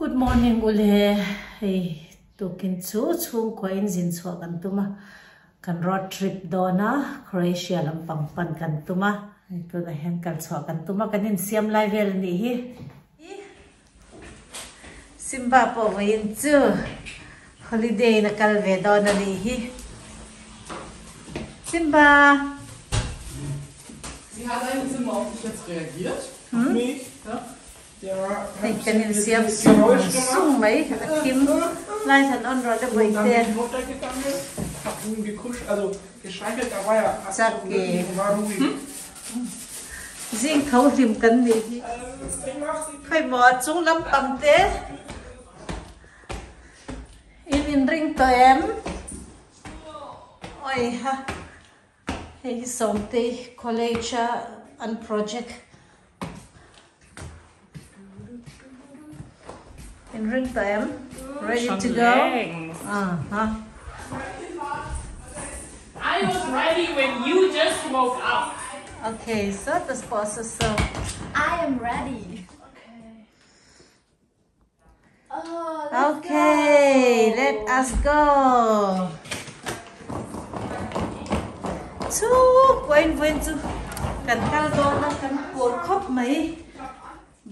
Good morning ule hei tukin chu chhungkua in zin chhuah kan tum a kan road trip dawn a Croatia lampang pan kan tum a hei tunah hian kal chhuah kan tum a kan insiam lai vel a nih hi. Simba pawh vawiin chu holiday in a kal ve dawn a nih hi. Simba! Sie hat eigentlich immer auf dich jetzt reagiert. Auf mich. Ja. Hei kan insiam sung sung mai a thim light han on rawh le bawihte. Chak e zing tho hlim kan nih hi. Khawimaw a chung lampang te in inring tawh em? Awi ha. Hei hi Sawmtei College a an project in ring tawh em? Ready to go? Aha. I was ready when you just woke up. Okay, so das boss is so. I am ready. Oh, let's Okay, go. let us go. Chhungkaw in vawiin chu kan kal dawn a, kan pur khawp mai.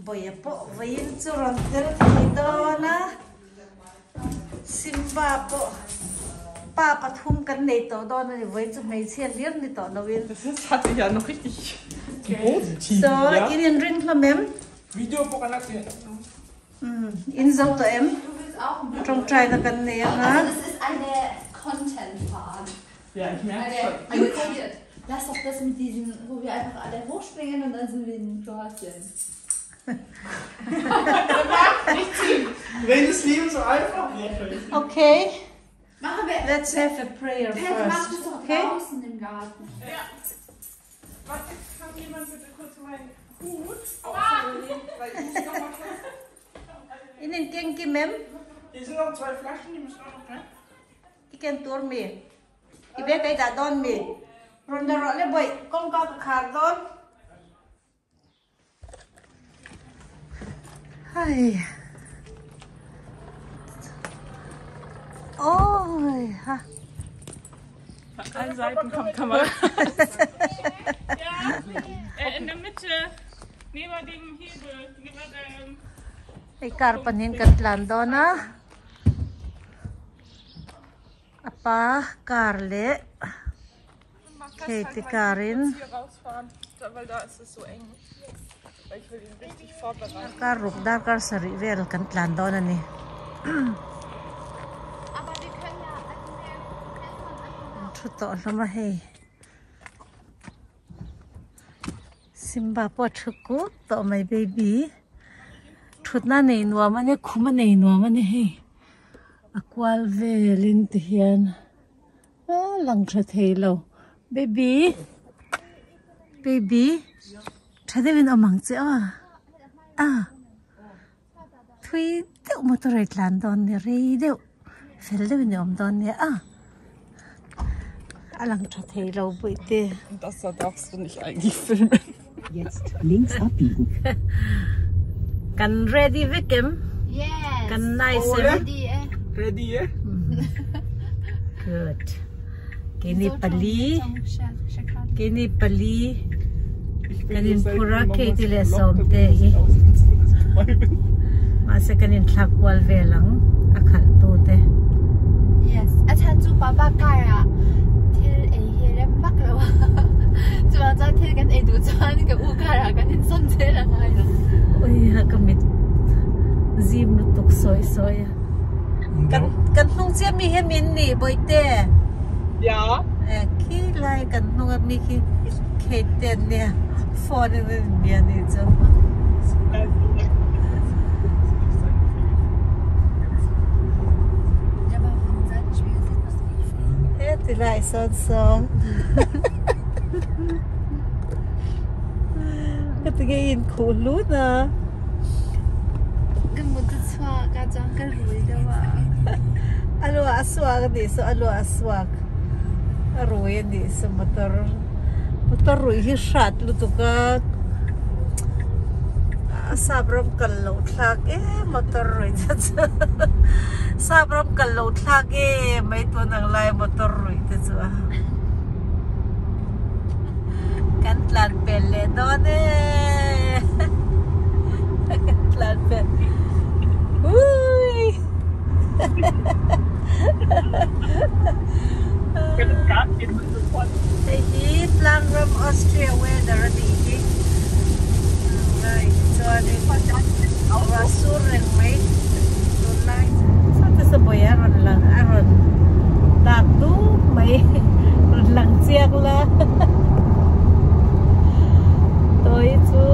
Bawia pawh vawiin chu rawn tel thei dawn a. Simba pawh pa pathum kan nei tawh dawn a ni, vawiin chu hmeichhia hlir ni tawh loin. Das hat sich ja noch richtig zum Positiven, So, ja? in inring hlawm em? Video pawh kan la ti. Umm in zo tawh em? Tawngtai na kan nei ang a. Das ist eine Content Fahrt. Ja, ich merke schon. Eine Lass doch das mit diesem, wo wir einfach alle hochspringen und dann sind wir in Kroatien. Wenn das Leben so einfach wäre. Okay. Machen wir. Let's have a prayer Pet, mach first. das doch Okay? draußen im Garten. Ja. Warte, kann jemand bitte kurz meinen Hut aufnehmen? Weil ich muss noch mal kurz. In in keng kim em? Hier sind noch zwei Flaschen, die müssen auch noch rein. I ken tur mi? I bag ai dah dawn mi? Rawn la rawh le bawih, kawngka ka khar dawn. Hai. Oi ha. Von allen Seiten kommt Kamera. ja, äh, in der Mitte, neben dem Hebel, neben dem... Hei car pahnih kan tlan dawn a, a pa car leh Katie car in darkar ruk darkar sarih vel kan tlan dawn a ni. An thu tawh hlawm a hei. Simba pawh a thu kut tawh mai baby thutna a nei nuam a nia khum a nei nuam a ni hei a kual velin ti hian a lang tha thei lo baby baby tha deuhin awm ang che aw a thui deuh motor a tlan dawn nia rei deuh fel deuhin i awm dawn nia a a lang tha thei lo bawih te. Das da darfst du nicht eigentlich filmen. Jetzt links abbiegen. Kan ready vek em? Yes. Kan nice em? Ready e. Ready e. Good. Keini pali keini pali kan inphur a Katie leh Sawmte hi mahse kan inthlak kual vel ang a khalh tu te. Yes, a chhan chu papa car ah thil ei hi rem vak lo a chuvang chuan thil kan ei duh chuan ka u car ah kan insawn zel a ngai lo. Ui ha ka mit zim lutuk sawi sawi a. Kan kan hnung chiah mi hi min nih bawihte. Ja. Eh khi lai kan hnung a mi khi Kate te an nia phone in an inbia a nih chu. He ti lai sawn sawn. Ka ti nge i inkhuh hlut a. Ka mut a chhuak a chuan ka rui deuh a. A luah a suak a nih saw a luah a suak a rui a nih saw motor motor ruih hi hrat lutuk a A sap ram kal loh thlak e motor ruih te chu sap ram kal loh thlak e mai tun ang lai motor ruih te chu a kan tlan pel leh dawn e kan tlan pel ui Hei hi tlangram Austria weather a nih hi lai chuanin ruah sur reng mai tunlai sawta sabawi a rawn lang a rawn dak duk mai rawn lang chiang la tawi chu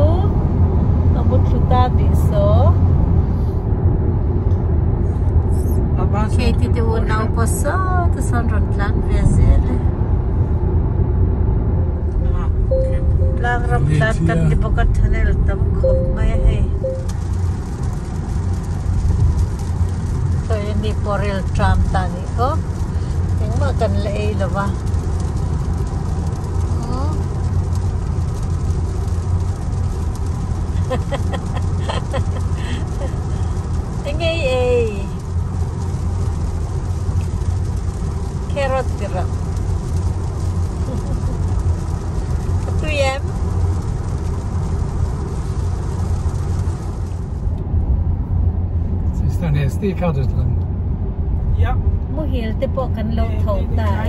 a mu thlu ta tih saw. Katie te unau pawh sawta sawn rawn tlan ve zel e. Tlang ram tlan kan ti bawk a tunnel tam khawp mai a hei. Hei a ni pawh rel tram ta nih khaw engmah kan la ei lo va. Enge i ei? Carrot ti rawh. A tui em? Ist deine SD-Karte drin? Ja. Muhil te pawh kan lo tho ta e.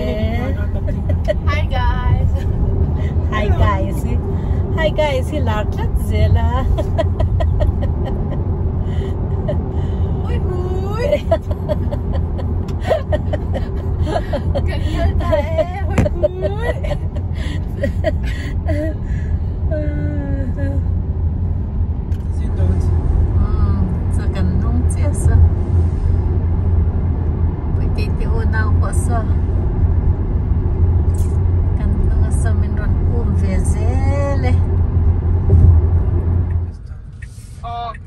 Hi guys. Hi guys. Hi guys hi lar tlat zel a. Hui hui. Kan kal ta e. Hui hui. Chu kan hnung chiah sa. Puitei te unau pawh saw kan hnung a saw min rawn um ve zel e.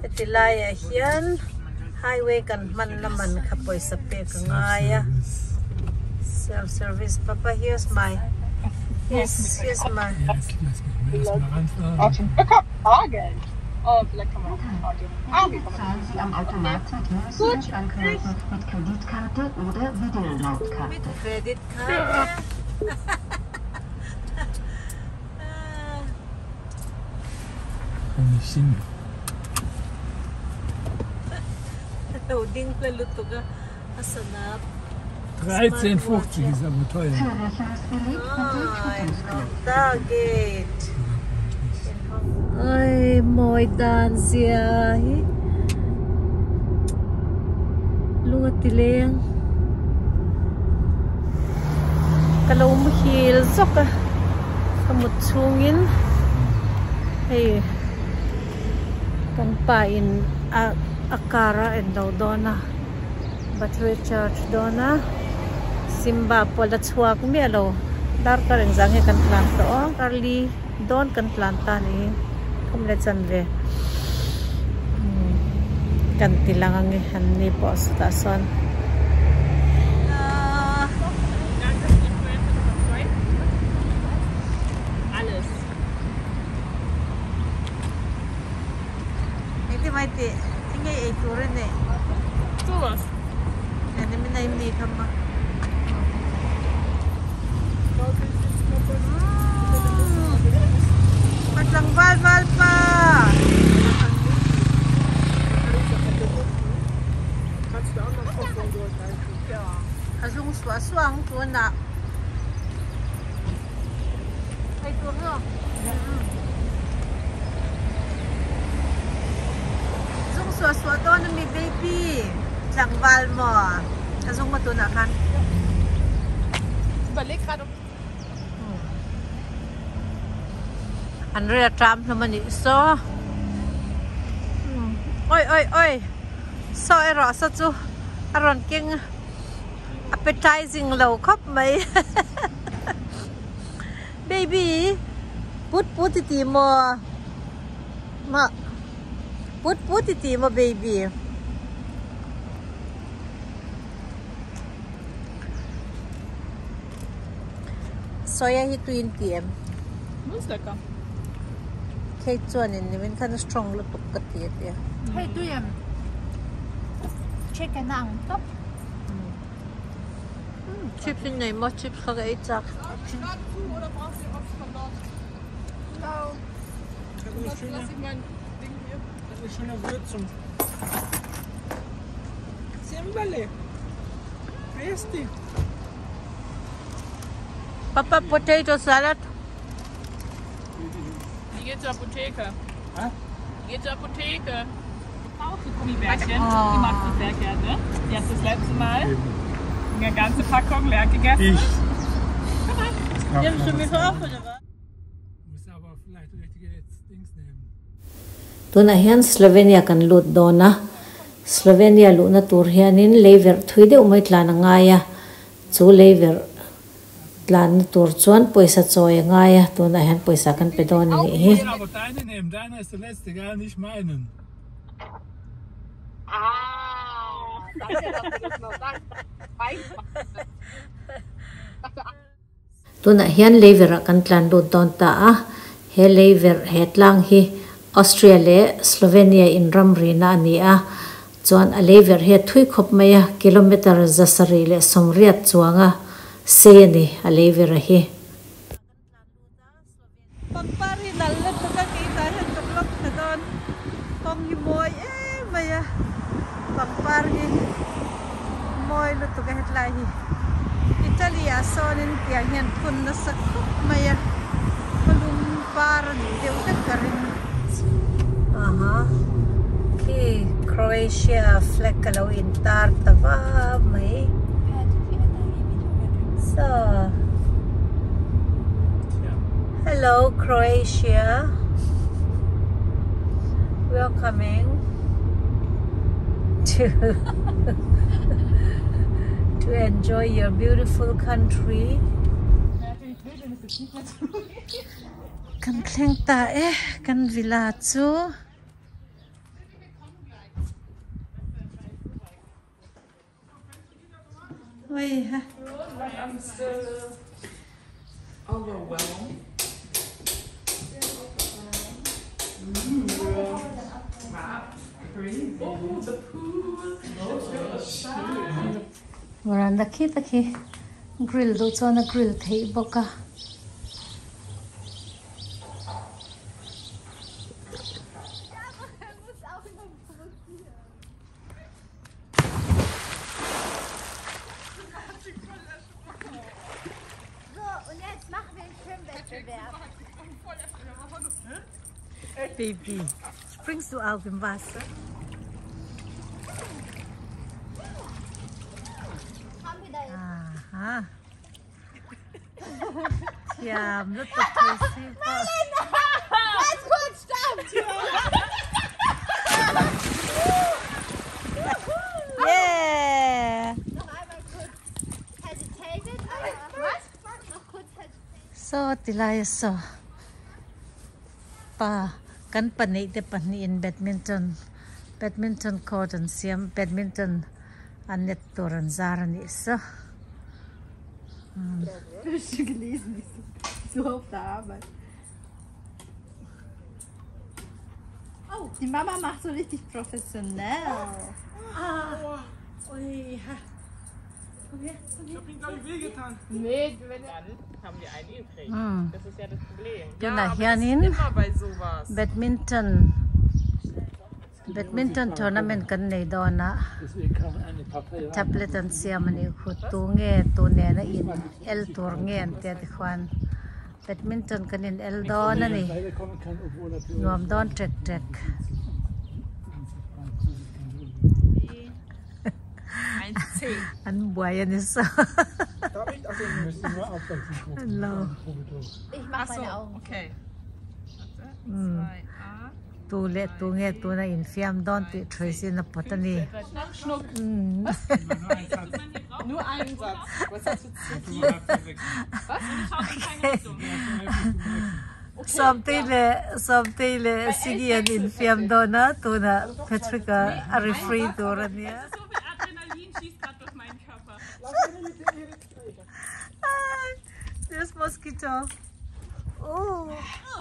Heti laiah hian highway kan hmanna man kha pawisa pek a ngai a self service papa here's my here's here's my. With credit card. Lo ding hla lutuk a a sana 13,50 ist aber teuer. Ta gate. Ai mawi dan zia hi lung a ti leng ka lo muhil zawk a ka mut chhungin hei kan pa in a a car a en lo dawn a battery charge dawn a Simba pawh la chhuak miah lo darkar engzah nge kan tlan tawh a early dawn kan tlan ta a ni khum leh chanve kan ti lang ang e an ni pawh chutah sawn. Engtin mai tih enge ei tur a nih? Eng min ei mi kha ma. A tlangval val pa. A zung suah suah ang tunah. Ei tur hlawm. Zung suah suah dawn ami baby tlangval maw a zung maw tunah khan. An rel tram hlawm a nih saw. Oi oi oi saw erawh saw chu a rawn keng appetizing lo khawp mai. Baby put put i ti maw ma put put i ti maw baby. Soya hi tuin ti em? Ist lecker. Kate chuanin nimin khan a strong lutuk ka ti a ti a. Hei tui em? Chicken a ang tawp. Chips in nei maw? Chips kha ka ei chak. Papa potato salad. Die geht zur Apotheke. Die geht zur Apotheke. Auch so Gummibärchen. Die mag sie sehr gerne. Die hat das letzte Mal eine ganze Packung leer gegessen. Ich. Nimmst du mich auf, oder was? Muss aber vielleicht richtige Dings nehmen. Tunah hian Slovenia kan lut dawn a, Slovenia luhna tur hianin leiverh thui deuh mai tlan a ngai a, chu leiverh tlanna tur chuan pawisa chawi a ngai a, tunah hian pawisa kan pe dawn a nih hi. Aber deine nehmen, deiner ist der letzte, gell? Nicht meinen. Tunah hian leiverh ah kan tlan lut dawn ta a, he leiverh he tlang hi Austria leh Slovenia in ramrina a ni a, chuan a leiverh hi a thui khawp mai a, kilometre zasarih leh sawmriat chuanga sei a ni a leiverh a hi. Pangpar hi nal lutuk a keimah hian ka vlog ta dawn kawng hi mawi em mai a pangpar hi mawi lutuk a hetlai hi Italy ah sawnin tiang hian phun nasa khawp mai a khawlum par a nih deuh vek ka ring. Aha khi Croatia flag a lo intar ta va mai. So hello Croatia welcoming to to enjoy your beautiful country kan thleng ta e kan villa chu. I'm still overwhelmed. Oh, the pool. Veranda khi tak hi grill duh chuan a grill theih bawk a. Baby, springst du auch im Wasser? Aha. Thiam lutuk thei si pawh. Ganz kurz, stopp! Yeah! Noch einmal kurz hesitated, aber was? Noch kurz hesitated. Saw tilai a saw pa kan pahnih te pahnih in badminton badminton court an siam badminton a net tur an zar a nih saw. Gelesen, so auf der Arbeit. Oh, die Mama macht so richtig professionell. Ah, ui, ha. Komm her, komm her. Ich hab ihm, glaub ich, wehgetan. Nee, wenn dann haben wir einen übrig. Das ist ja das Problem. Tunah hianin Immer bei sowas. badminton badminton tournament kan nei dawn a Deswegen kam eine Partei rein. tablet an siam a nih khu tu nge tu nena in el tur nge an tia tikhuan badminton kan in el dawn a ni Weiterkommen kann, obwohl er nuam dawn ṭek ṭek. An buai a ni saw. Müssen nur abwechselnd gucken. Hello. Ich mach meine Augen. Okay. Tu leh tu nge tuna infiam dawn tih Tracy-in a pawt a ni. Nur einen Satz. Was hast du zu viel? Sawmtei leh Sawmtei leh Sigi an infiam dawn a tunah Patrick-a a referee tur a nia. So viel Adrenalin schießt gerade durch meinen Körper. There's mosquito. Oh,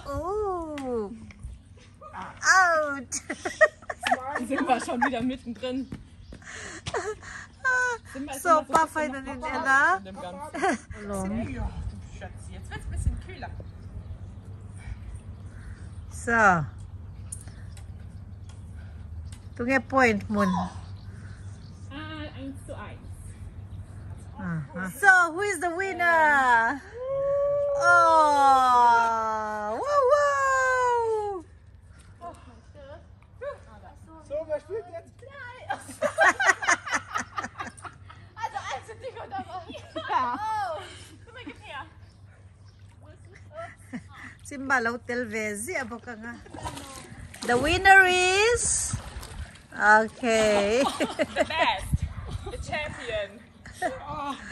oh. Out! Sind wir schon wieder mittendrin. Simba ist So immer so pa ein bisschen final noch in Papa ela. in dem Ganzen. Ja, du Schatzi, jetzt wird's ein bisschen kühler. So. Tunge point mun. Ah, 1:1. So, who is the winner? Oh! Woo woo! So, wer spielt jetzt? Also eins und dich oder was? Oh. Simba, gib her. Simba lo tel ve zia bawk anga. The winner is Okay. The best. The champion.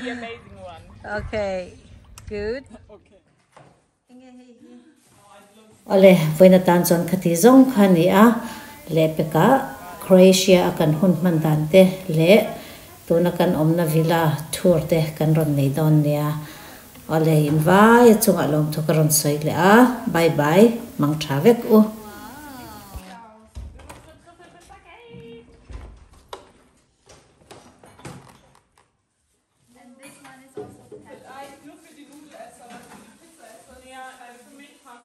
The amazing one. Okay. Good. Okay. Awle, vawiin atan chuan khati zawng kha a ni a, lehpekah Croatia a kan hun hman dan te leh tuna kan awmna villa tour te kan rawn nei dawn nia. Awle, in vai a chungah lawmthu ka rawn sawi leh a, bye bye, mang tha vek u.